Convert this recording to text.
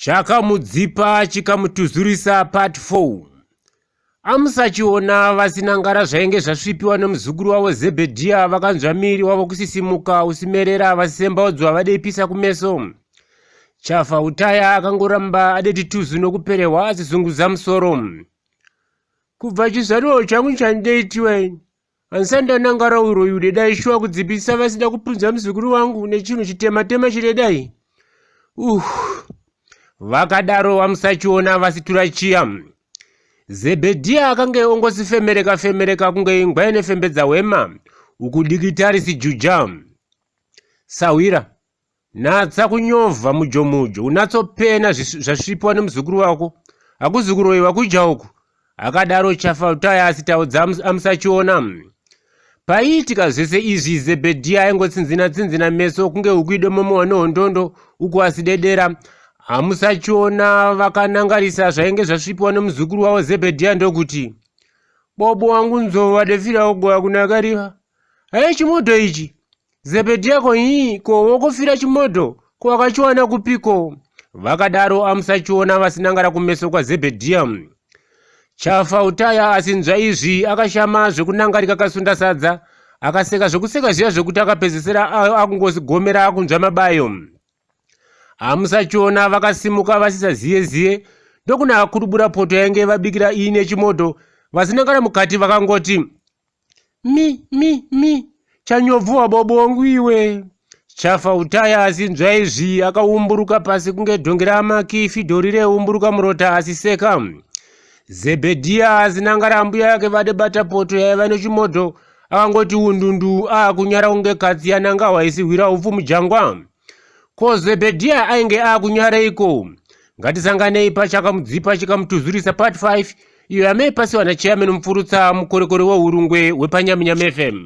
Chakamudzipa chikamutuzurisa part 4. Amusachiona vasina ngara zvainge zvasvipiwa nemuzukuru wavo Zebhedhiya vakanzwa miri wavo kusisimuka usimerera vasisembaudzwa vadeipisa kumeso. Chafa utaya akangoramba adeti tuzu nokuperehwa asizunguza musoro. Kubva chizvarwa changu chandeitiwa ini Handisati ndanangara uroyi udedai shuwa kudzipisa vasida kupunza muzukuru wangu nechinhu chitema tema chidedai. Uh. Vakadaro vamusachiona vasitura chiya. Zebhedhiya akange ongosifemereka femereka kunge ingwa ine fembedza hwema uku dikita risijuja. Sahwira, Natsa kunyovha mujomujo unatsopena zvasvipwa nemuzukuru wako hakuzi kuroyiwa kuja uku akadaro Chafautaya asi taudza amusachiona paiitika zvese izvi Zebhedhiya aingotsinzina tsinzina meso kunge huku idomomowa nehondondo uku asidedera hamusachiona vakanangarisa zvainge zvasvipiwa nemuzukuru wavo Zebhedhiya ndokuti bobo wangu nzou adefira ugoya kunakariva haye chimoto ichi Zebedhiya ko hii ko wokofira chimodho ko wakachiwana kupiko? Vakadaro amusachiona vasinangara kumeso kwaZebhedhiya. Chafa utaya asinzva izvi akashama zvekunangarika kasunda sadza akaseka zvekuseka zviya zvekuti akapedzesera akungozigomera akunzva mabayo. Amusachiona vakasimuka vasisaziye ziye ndokuna akurubura poto yainge vabikira iine chimodho vasinangara mukati vakangoti mi mi mi chanyobvuwa bobo wangu iwe chafa utaya asi nzva izvi akaumburuka pasi kunge dhongi ramaki fidhori reumburuka murota asiseka zebhedhiya asina rambuya yake vade bata poto yaiva nechimodho akangoti undundu akunyara kunge katsi yananga waisihwira upfu mujangwa Ko Zebhedhiya ainge akunyareiko? Ngatisanganei pachakamudzipa chikamutuzurisa part 5 iyo yamei pasiwa nachairman Mupfurutsa mukorekore wehurungwe hwepaNyaminyami FM.